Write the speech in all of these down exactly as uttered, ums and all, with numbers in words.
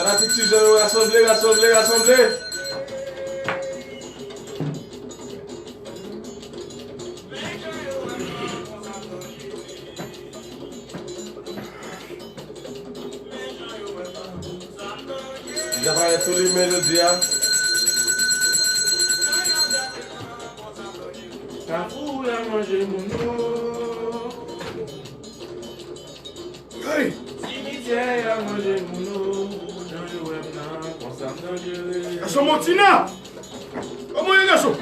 Fanatik Ti Jan yo, rasanble, rasanble, rasanble. Ti Jan parèt sou limen jodi a. Kafou a manje moun yo. Hey! Simityè a manje moun yo. Jan yo wè m nan, konsa m danjere. Gason Montina! Kòman w ye, gason?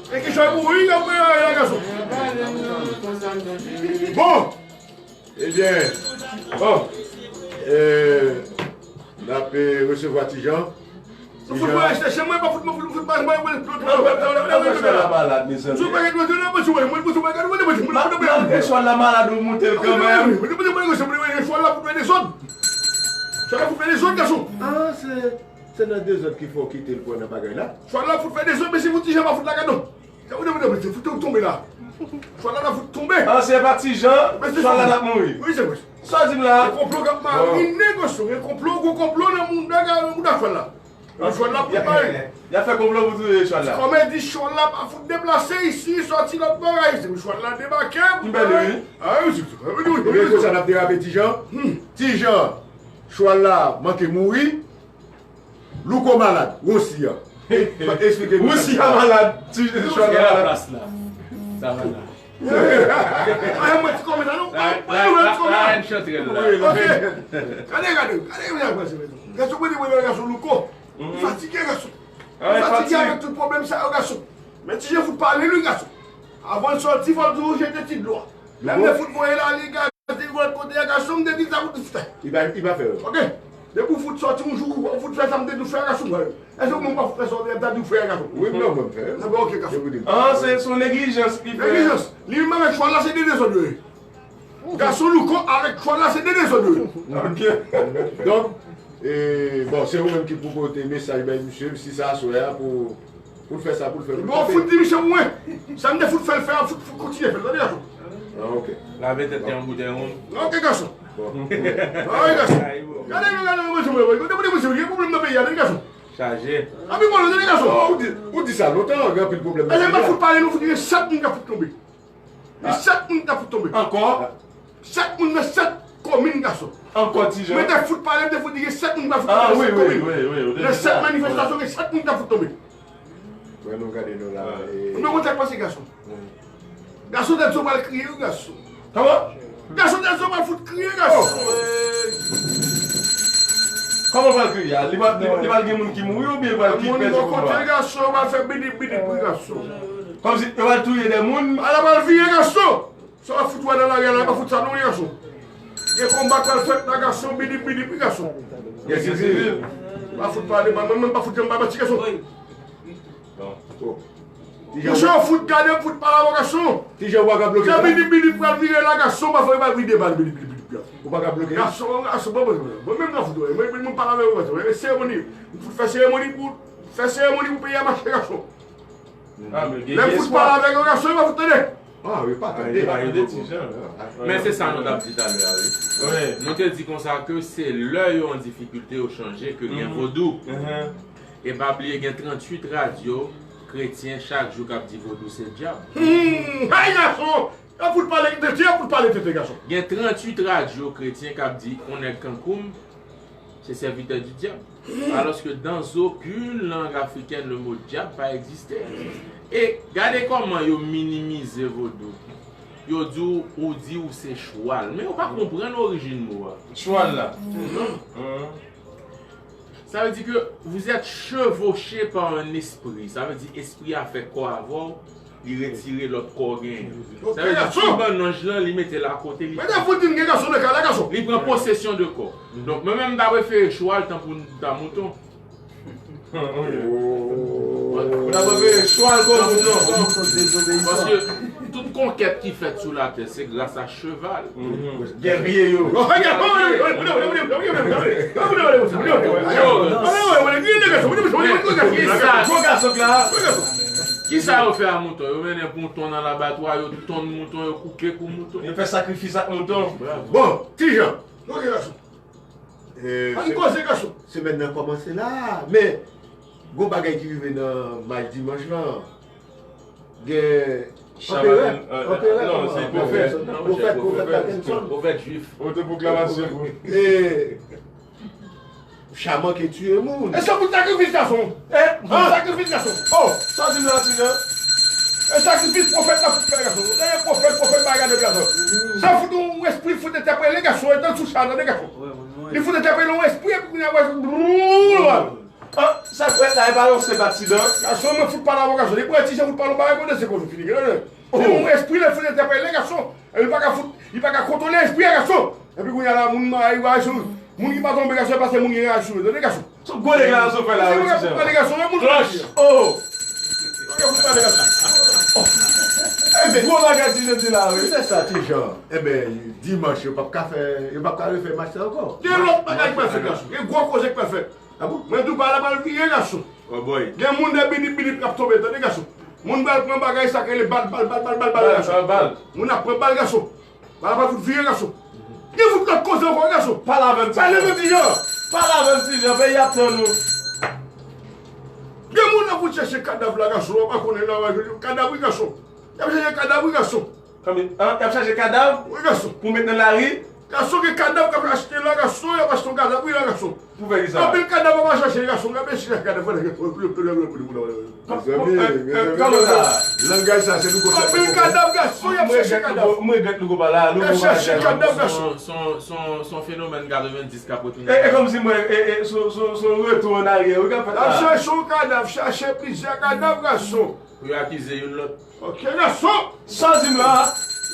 E ki jan pou wi, gason? Bon! Ebyen, bon, e, n ap, e, resevwa Ti Jan. Ti Jan. Fout mwen, se mwen pa fout mwen, fout, fout pa mwen, mwen, fout mwen. Malgre chwal la malad, mezanmi. Malgre chwal la malad, ou moute l kanmenm. Chwal la fout fè dezòd. Chwal la fout fè dezòd, gason. Ah, se, se nan dezòd ki fè w kite l pran nan bagay la? Chwal la fout fè dezòd, mesye, fout Ti Jan pa fout la gad non. Sa ou demande, mesye, fout tonbe la. Chwal la fout tonbe. Ah, se pa Ti Jan, chwal la t ap mouri. Wi, se vre. Sa w di m la? Gen konplo k ap marinen, gason. Gen konplo, gwo konplo nan moun, nan moun chwal la. Chwal la pou pare. Y ap fè konplo pou touye chwal la. Kòmèdi chwal la pa fout deplase isi, sòti lòt bò a isi. Chwal la debake pou pare. Wi. Ah, wi, wi, wi. Ebyen, konsa n ap derape Ti Jan. Ti Jan, chwal la manke mouri. Louko malad, Rousi a. Eksplike nou sa. Rousi a malad, Ti Jan malad. Plas la. Sa va la. Ay, mwen ti kòmèdi non. Ay, mwen ti kòmèdi. Ok. Gade, gade, gade, gade, gade, gason, mwen di, mwen, gason Louko. Fatige, gason. Fatige avèk tout pwoblèm sa yo, gason. Men Ti Jan fout pale, wi, gason. Avan l sòti, fò l toujou jete ti dlo a. Lè m te fout voye l ale, gason, te yon lòt kote a, gason, m te di sa pou tout fè. Li pa, li pa fè yo. Ok. Depi w fout sòti yon jou, ou fout fè sa m te di w fè a, gason. Èske ou menm pa fout fè sa m te di w fè a, gason? Wi, non, mwen m fè yo. Ah, bon, ok, gason. Ah, se, se yon neglijans li fè. Neglijans. Li menm avèk chwal la, se de dezòd yo ye. Gason Louko avèk chwal la, se de dezòd yo ye. Ok. Donk, e, bon, se ou menm ki pou pote mesaj bay misye, si se aswè a pou, pou l fè sa, pou l fè. Bon, fout di misye pou mwen. Sa m te fout fè l fè a, fout, fout kontinye fè l, tande, gason. Ah, ok. Lave tèt li an boutèy wonm. Ok, gason. Bon. Ah, wi, gason. Gade, gade, gade, gade, gade, gade, gade, gade, gade, gade, gade, gason. Chaje. Anpil pwoblèm, tande, gason. Oh, ou di, ou di sa lontan, gen anpil pwoblèm. Ebyen, m pa fout pale, nou fout gen sèt moun k ap fout tonbe. Gen sèt moun k ap fout tonbe. Ankò? Sèt moun nan sèt komin, gason. Ankò, Ti Jan. Mwen te fout pale, m te fout di gen sèt moun k ap fout tonbe nan sèt komin. Nan sèt manifestasyon, gen sèt moun k ap fout tonbe. Wè, nou gade nou la. Mwen konn sa k pase, gason. Gason Dèlso pral kriye, wi, gason. Kòman? Gason Dèlso pral fout kriye, gason. Kòman pral kriye a? Li pral, li pral gen moun ki mouri oubyen li pral ki pèdi pouvwa? Moun bò kote l, gason, pral fè bidip bidip, wi, gason. Kòmsi yo pral touye de moun? Ala pral vire, gason. Sa w ap fout wè nan lari a la, pa fout sa non, wi, gason. Gen konba k pral fèt la, gason, bidip bidip, wi, gason. Gen sivil. Pa fout pale, pa, mwen menm pa fout janm ba manti, gason. Bon. Ti Jan. Mouche, w fout gade, w fout pale avè w, gason. Ti Jan, ou pa ka bloke sa? Bidip bidip pral vire la, gason, pa fè, pa vide bal, bidip bidip bidip, gason. Ou pa ka bloke? Gason, gason, bon, bon, bon, mwen menm nan fout wè, mwen, mwen pale avè w, gason. E seremoni, m fout fè seremoni pou, fè seremoni pou peyi a mache, gason. Lè m fout pale avèk yo, gason, yo pa fout tande. Ah, yo pa tande. Yo pa tande, Ti Jan. Men se sa nou t ap di talè a, wi. Nou te di konsa ke se lè yo an difikilte, yo chanje, ke gen vodou. E pa bliye, gen tranntuit radyo kretyen chak jou k ap di vodou se dyab. Hey, gason! Y ap fout pale tete, y ap fout pale tete, gason. Gen tranntuit radyo kretyen k ap di, yon nèg kankou m, se sèvitè di dyab. Alòske dans aucune langue africaine, le mot diable pa egziste. E gade kòman yo minimize vodou. Yo di w, ou di ou se chwal. Men yo pa konprann orijin mo a. Chwal la. Sa vle di ke vous êtes chevauché par un esprit. Sa vle di espri a fè kò avè w, li retire lòt kò w genyen. Sa vle di, ti bannanj lan, li mete l akote, li, mete fout di m gen gason nan kay la, gason. Li pran posesyon de kò. Donk, mwen menm, m ta prefere chwal tankou m ta mouton. Ou ta prefere chwal ke mouton. Paske tout konkèt ki fèt sou latè, se gras a cheval. Gèrye yo. Yo, kisa yo fè a mouton? Yo mennen mouton nan labatwa, yo tonn mouton, yo kouke kou mouton. Yo fè sakrifis ak mouton. Bon, Ti Jan. Ann koze gason. Semèn nan kòmanse la, men gon bagay ki rive nan match dimanch lan. Gen anperè, anperè, pwofèt, pwofèt, pwofèt Mackenson. Pwofèt jwif. Otopwoklamasyon. E, Cha manke tiye moun. E se pou sakrifis gason. E pou sakrifis gason. Oh, sa w di m la, Ti Jan? E sakrifis pwofèt la fout fè gason. Lè gen pwofèt, pwofèt pa gade gason. Sa fout yon espri fout entèpele gason. E tann sou cha, tande gason. Li fout entèpele yon espri epi kounye a wè. Ah, sa k fèt la, e pa yon senp aksidan. Gason, mwen fout pale avè w gason. Li pran Ti Jan fout pale yon bagay kote se koze fini. Li yon espri, li fout entèpele gason. Li pa ka fout, li pa ka kontwole espri a gason. Epi kounye a la, moun mare raje sou moun ki pa tonbe gason, e pase moun ki raje sou yo. Tande gason. Se yon gwo deklarasyon w fè la, wi, Ti Jan. Klòch. Oh. Gwo bagay Ti Jan di la, wi. Se sa, Ti Jan. Enben, dimanch, yo p ap ka fè, yo p ap ka refè match la ankò. Gen lòt bagay k pral fèt, gason. Gen gwo koze k pral fèt. Ah bon? Mwen di w pa la pral vire gason. Oh boy. Gen moun de bidip bidip k ap tonbe, tande gason. Moun pral pran bagay sa k rele bal, bal, bal, bal, bal, bal, gason. Moun ap pran bal, gason. Bal la pral fout vire, gason. Gen fout lòt koze ankò, gason. Pale avè m, Ti Jan. Pale avè m, Ti Jan. Peyi ap tann ou. Gen moun ap fout chèche kadav la, gason. Ou pa konnen la, kadav wi, gason. Y ap chèche kadav wi, gason. Konbyen, an, y ap chache kadav? Wi, gason. Pou met nan lari? Gason, gen kadav k ap achte la, gason, y ap achte yon kadav, wi, la, gason. Pou fè kisa? Anpil kadav ap chache, gason, gason, gason, kadav, kadav, kadav. Mezanmi, mezanmi, kòman sa? Langaj sa, se nou konsa. Anpil kadav, gason, y ap chache kadav. Mwen regrèt nou konpa la, nou konpa la. Y ap chache kadav, gason. Se yon, se yon, se yon fenomèn katrevenndis k ap retounen. E, e kòmsi mwen, e, e, se, se, se yon retou an aryè, wi, k ap fèt la. Y ap chache yon kadav, chache plizyè kadav, gason. Pou yo akize youn lòt. Ok, gason! Sa w di m la?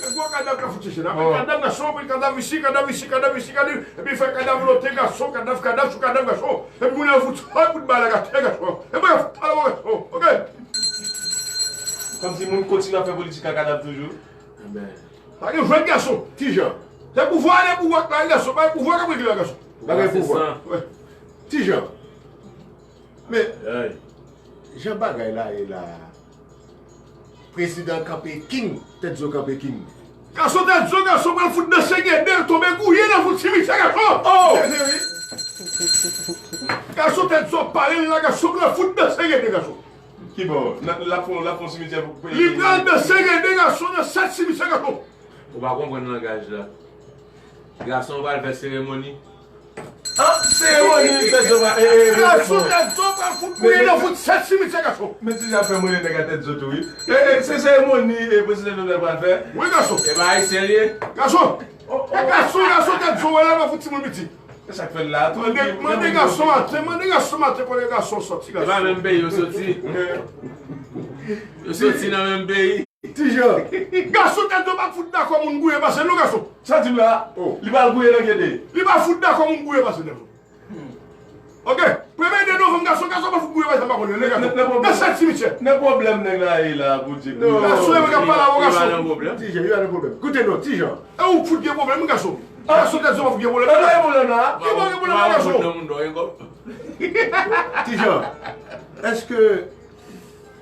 Gen gwo kadav k ap fout chèche la. Anpil kadav, gason, anpil kadav isi, kadav isi, kadav isi, kadav. Epi fè kadav lote, gason, kadav, kadav sou kadav, gason. Epi moun yo fout, fout, fout bagay la atè, gason. E mwen, pale mwen, gason, ok? Kòmsi moun kontinye ap fè politik ak kadav toujou. Enben. Pa gen jwèt, gason. Ti Jan. Se pouvwa, se pouvwa k la, gason. Pa gen pouvwa k ap regle la, gason. Pa gen pouvwa. Ti Jan. Men, jan bagay la ye la, prezidan kanpe king, Tèt Zo kanpe king. Gason, Tèt Zo, gason, pral fout danse gede, l tonbe gouye nan fout simityè, gason! Oh! Gason, Tèt Zo pale l la, gason, pral fout danse gede, gason. Ki bò? L ap fè, l ap fè yon simityè pou, pou... Li pral danse gede, gason, nan sèt simityè, gason. Ou pa konprann langaj la. Gason pral fè seremoni. Ah, seremoni, Tèt Zo pral, e, e, gason, Tèt Zo pral fout gouye nan fout sèt simityè, gason. Men ti jan fè mwen nèg a Tèt Zo tou, wi. E, e, se seremoni, e, prezidan Jovenel pral fè. Wi, gason. E bagay serye. Gason. Gason, gason, Tèt Zo, wè la, pral fout timoun piti. E sa k fè l la tou? Mande, mande gason maten, mande gason maten kote gason sòti, gason. E pa menm peyi yo soti. Yo soti nan menm peyi. Ti Jan. Gason, Tèt Zo pa fout dakò moun gouye pase l non, gason. Sa di m la? Oh. Li pral gouye nan gede. Li pa fout dakò moun gouye pase l, gason. Ok. Premye de novanm, gason, gason pa fout gouye pase l, m pa konnen, gason. Nan, nan, nan sèt simityè. Nan pwoblèm nèg la ye la, Bondye. Non. Gason, e mwen k ap pale avè w, gason. Ti Jan, yo pa nan pwoblèm. Koute non, Ti Jan. E ou fout gen pwoblèm, gason. Gason, Tèt Zo pa fout gen pwoblèm. Nan, nan, gen pwoblèm la. Ki bò gen pwoblèm la, gason? Ti Jan, èske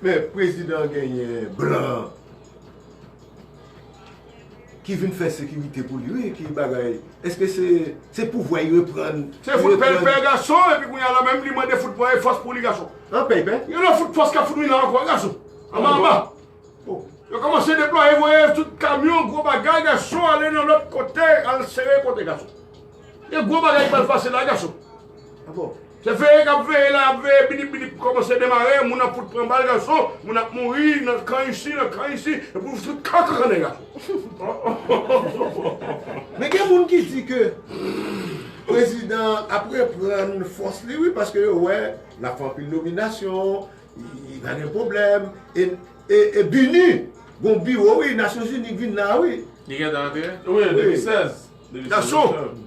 Men prezidan genyen blan ki vin fè sekirite pou li, wi, ki bagay. Èske se, se pouvwa y reprann? Se fout pè l pè gason, epi kounye a la menm li mande fout pran fòs pou li gason. An pè y pè? Gen lòt fout fòs k ap fout vin la ankò, gason. Anba, anba. Yo kòmanse deplwaye, voye tout kamyon, gwo bagay, gason, ale nan lòt kote, al sere kote, gason. Gen gwo bagay k pral pase la, gason. Ah bon? Se veye k ap veye la, y ap veye, bidip, bidip, kòmanse demare, moun ap fout pran bal, gason, moun ap mouri, nan kan isi, nan kan isi, epi w fout kankan kankan, gason. Men gen moun ki di ke prezidan ap reprann fòs li, wi, paske yo wè l ap fè anpil nominasyon, li pa gen pwoblèm. E, e, e BINUH, gon biwo, wi, Nasyonzini k vin la, wi. Li gentan antre? Wi, depi sèz. Gason.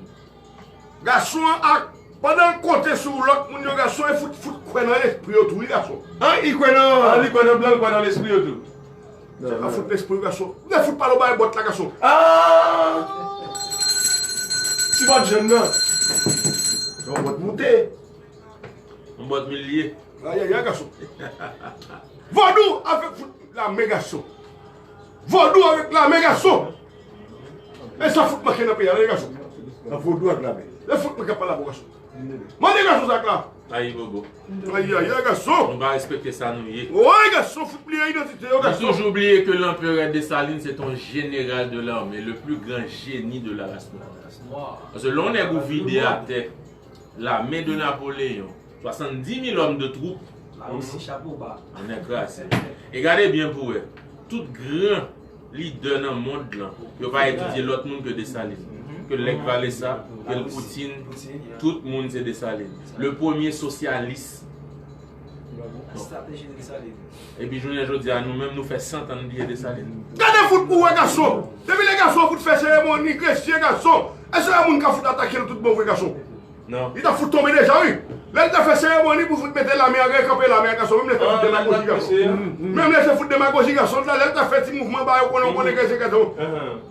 Gason an ak, pandan l konte sou lòt moun yo, gason, e fout, fout kwè nan lespri yo tou, wi, gason. An, li kwè nan, an, li kwè nan blan, li kwè nan lespri yo tou. Se pa fout lespri yo, gason. Ou gen fout pale w bay bòt la, gason. Ah! Ti bòt jèn nan. Yon bòt moute. Yon bòt milye. Ayayay, gason. Vodou avèk fout lame, gason. Vodou avèk lame, gason. E sa fout manke nan peyi a, tande, gason. Nan vodou ak lame. E fout mwen k ap pale avè w, gason. Mande gason sa k la. Ayibobo. Ayi, ayi, ayi, gason. Nou pa respekte sa nou ye. Woy, gason, fout bliye idantite yo, gason. Nou toujou bliye ke l'empereur Dessalines c'est un général de l'armée, le plus grand génie de la race noire. Paske lè yon nèg ou vide atè, lame de Napoléon, swasanndis mil òm de twoup. Larisi, chapo ba. Yon nèg krasi. E gade byen pou wè. Tout gran lidè nan mond lan, yo pa etidye lòt moun ke Desalin. Ke Lech Walesa, ke l Poutine, tout moun se Desalin. Le premye sosyalis. Epi jounen jodi a, nou menm, nou fè san tan n bliye Desalin. Gade fout pou wè, gason. Depi lè gason fout fè seremoni, Gresye, gason. Èske yon moun ka fout atake l tout bon vre, gason? Non. Li t ap fout tonbe deja, wi. Lè li t ap fè seremoni pou fout mete lame a, rekanpe lame a, gason. Menm lè se fout demagoji, gason. Menm lè se fout demagoji, gason. Lè li t ap fè ti mouvman ba yo, konnen, konnen, gason.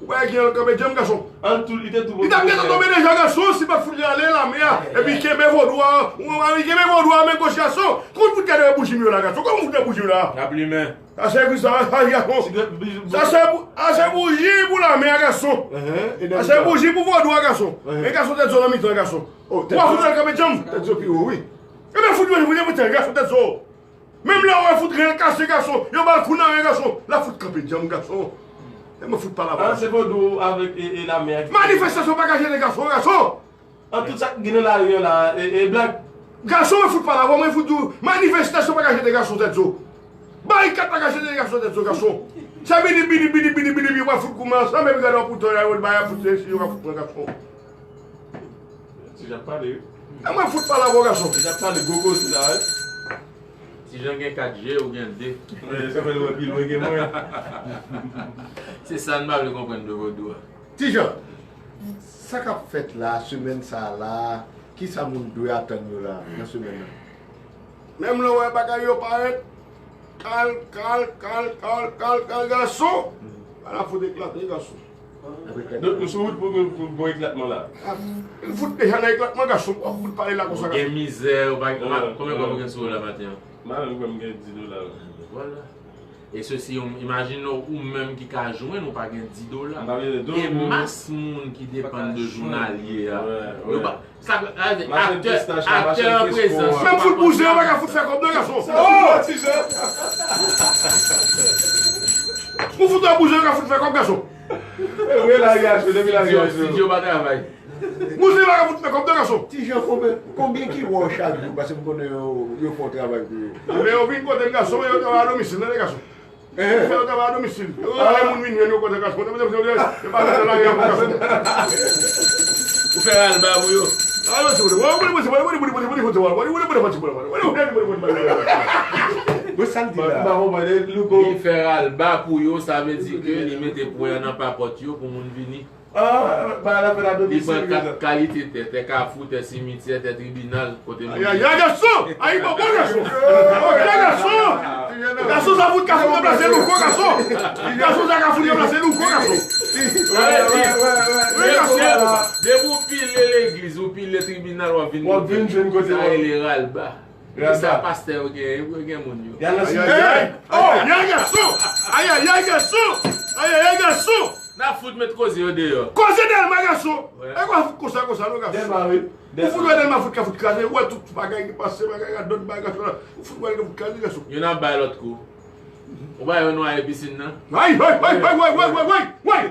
Ou pa gen kanpe djanm, gason. Li t ap gentan tonbe deja, gason, si pa t fout rale lame a. Epi kenbe vodou a, ou, ou, kenbe vodou a men goch, gason. Kòman fout gade bouji m yo la, gason? Kòman fout gade bouji m yo la? N ap limen. Ase ki sa, ay, gason. Sa se bou-, ase bouji pou lame a, gason. Ase bouji pou vodou a, gason. E gason tèt zo nan mitan, gason. Ou a fout al kanpe djanm. Tèt zo pi wo, wi. Ebyen fout mwen, mwen, mwen, gason tèt zo. Menm lè ou wè fout ren kase, gason, yo ba l kou nan ren, gason, l ap fout kanpe djanm, gason. E mwen fout pale avè w. Se vodou avèk, e, e lame a. Manifestasyon pa ka jete gason, gason. An tout sa k gen nan lari an la, e, e blag. Gason, mwen fout pale avè w, mwen fout di w, manifestasyon pa ka jete gason tèt zo. Barikad pa ka jete gason tèt zo, gason. Se bidi, bidi, bidi, bidi, bidi, bidi, w ap fout goumen ansanm, epi gade w ap fout, yo ba y ap fout, se yo k ap fout pran gason. Ti Jan ap pale, wi. E mwen fout pale avè w, gason. Ti Jan ap pale gwo koze la, wi. Ti Jan gen kat je, ou gen de. Wi, se fè l wè pi lwen ke mwen. Se sa n pa vle konprann de vodou a. Ti Jan, sa k ap fèt la, semèn sa a la, kisa moun dwe atann yo la, nan semèn nan? Menm lè w wè bagay yo parèt kal, kal, kal, kal, kal, kal, gason, bagay la fout eklate, gason. Donk, nou sou wout pou, pou, pou bon eklatman la. Fout deja nan eklatman, gason. Ou fout pale la konsa, gason. Gen mizè, ou pa gen, konbyen kòb ou gen sou ou la maten an? M pa menm kwè m gen dis dola. Vwala. E sesi, yon, imajine w, ou menm ki ka jwenn, ou pa gen dis dola. E mas moun ki depann de jounalye a. Yo pa, sa, aktè, aktè an prezans. Menm fout bouzen, yo pa ka fout fè kòb, non, gason. Ou fout wè bouzen, yo ka fout fè kòb, gason. Wi, la reyaksyon, depi la reyaksyon. Studio pa travay. Bouzen pa ka fout fè kòb, non, gason. Ti Jan, konbyen, konbyen ki wè w chak jou? Paske m konnen yo, yo fè yon travay pou yo. Men yo vin kote m, gason, yo travay a domisil, tande, gason. Yo fè yon travay a domisil. Yo rale moun vin jwenn yo kote, gason. Yo pa nan lari a pou gason. Ou fè ralba pou yo. Mwen sa l di la. Li fè ralba pou yo, sa vle di ke li mete pwen an nan papòt yo pou moun vini. Li pran kat kalite tè, tè kafou, tè simityè, tè tribinal, kote moun. Ayayay, gason! Ayibobo, gason! Ok, gason! Gason sa fout ka fout ranplase Louko, gason! Gason sa ka fout ranplase Louko, gason! Wi, gason! Depi w pile legliz, ou pile tribinal, w ap vin kote. W ap vin jwenn kote. Sa rele ralba. E sa pastè yo gen, yo gen moun yo. Ayayay! Oh, yay, gason! Ayayay, gason! Ayayay, gason! N ap fout met koze yo deyò. Koze Dèlma, gason! E kwa fout konsa, konsa, non, gason? Dèlma, wi. Ou fout wè Dèlma fout ka fout kraze, ou wè tout bagay ki pase, bagay, dòt bagay, gason, la. Ou fout wè l ka fout kraze, gason? Youn ap bay lòt kou. Ou pa wè nwaye pisin nan? Ay, ay, ay, ay, ay, ay, ay, ay, ay, ay, ay, ay,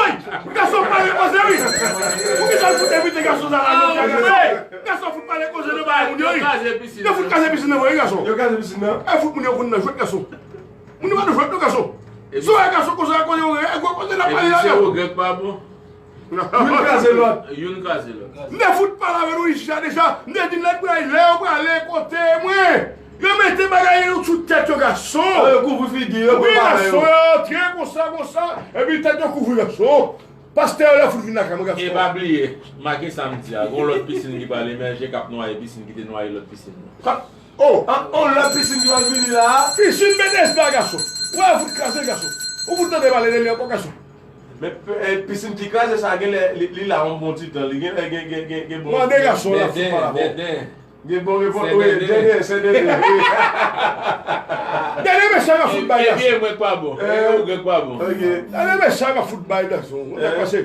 ay, gason pale koze, wi. Poukisa l fout envite gason sa la, non, gason? Gason fout pale koze nan bagay moun yo, wi. Yo fout kraze pisin nan, wi, gason. Yo kraze pisin nan. E fout moun yo konn nan jwèt, gason. Moun yo pa nan jwèt, non, gason. Si w wè gason konsa, koze, e gwo koze n ap pale la, gason. Youn kraze lòt. Youn kraze lòt. M te fout pale avè nou isi a deja. M te di n lè pral, lè yo prale kote mwen. Yo mete bagay yo sou tèt yo, gason. Yo kouvri figi yo, wi, gason, yo antre konsa, konsa. Epi tèt yo kouvri, gason. Pastè yo la fout vin lakay mwen, gason. E pa bliye, make sa m di a, gon lòt pisin ki pral emèje, k ap nwaye pisin ki te nwaye lòt pisin nan. Oh! An, on lòt pisin ki pral vini la. Pisin Betesda, gason. Ou wè fout kraze, gason. Ou fout tande pale de li ankò, gason. Men, eh, pisin ki kraze sa, genlè li, li la yon bon ti tan. Li genlè gen, gen, gen, gen bon. Mande gason la fout pale avè w. Gen bon repons. Wi, Dèdè, se Dèdè, wi. Dèdè, mesye, m ap fout bay, gason. Ebyen, mwen k pa bon. Ou gen k pa bon. Ok. Dèdè, mesye, m ap fout bay, gason. Ou ta panse?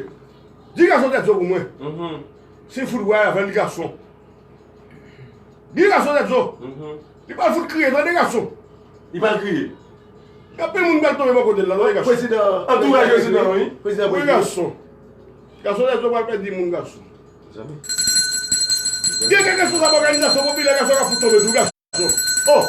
Di gason tèt zo pou mwen. Mhm. Si l fout wè avè l gason. Di gason tèt zo. Mhm. Li pral fout kriye, tande gason. Li pral kriye. Gen anpil moun pral tonbe bò kote l la, non, gason. Prezidan, antouraj prezidan, wi. Prezidan, wi, gason. Gason tèt zo pral pèdi moun, gason. Gen kèk responsab òganizasyon popilè, gason ka fout tonbe tou, gason. Oh!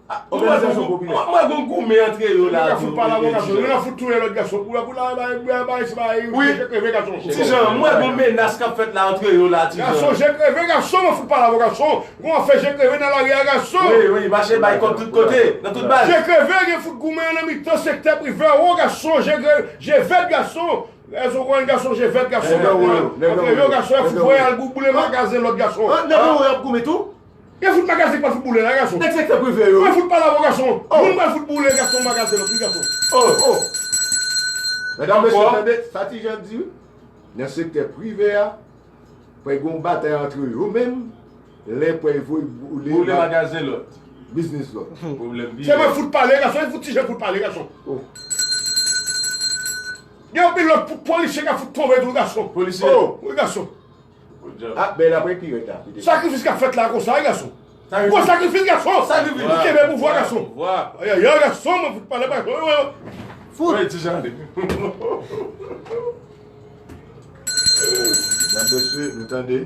Òganizasyon popilè. Mwen, mwen gon goumen antre yo la. Yo ka fout pale avè gason. Yo ka fout touye lòt gason. Pou la, pou la, bay, bay, bay, bay, wi. Je kreve gason. Ti Jan, mwen gon menas k ap fèt la antre yo la, Ti Jan. Gason, je kreve gason, mwen fout pale avè gason. Gon afè je kreve nan lari a gason. Wi, wi, mache bay kòb tout kote, nan tout baz. Je kreve, gen fout goumen nan mitan sektè prive a, wo gason, je kreve, je vèt gason. Gason, gon gason, je vèt gason. Antre yo, gason, y ap fout voye al boule magazen lòt gason. Nèg yo ap goumen tou. Gen fout magazen k pral fout boule la, gason. Nèg sektè prive yo. Mwen fout pale avè w, gason. Oh. Moun pral fout boule, gason, magazen, lòt, wi, gason. Oh, oh. Medam, mesye, tande sa Ti Jan di, wi. Nan sektè prive a, pral gen yon batay antre yo menm, lè pral voye boule, boule ma-, magazen lòt. Biznis lòt. Pwoblèm byen. Se mwen fout pale, gason, e fout Ti Jan fout pale, gason. Oh. Gen anpil lòt pou-, polisye k ap fout tonbe tou, gason. Polisye. Oh, wi, gason. Ah, bèl apre pi rèd la. Sakrifis k ap fèt la konsa, wi, gason. Gwo sakrifis, gason. Sakrifis. Pou kenbe pouvwa, gason. Ay, ay, ay, gason, mwen fout pale, gason. Fout. Wi, Ti Jan. Medam, mesye, nou tande.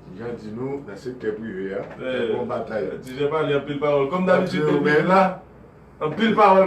Ti Jan di nou, nan sektè prive a, gen yon batay. Ti Jan pale anpil pawòl. Kòm dabitid, depi la, anpil pawòl.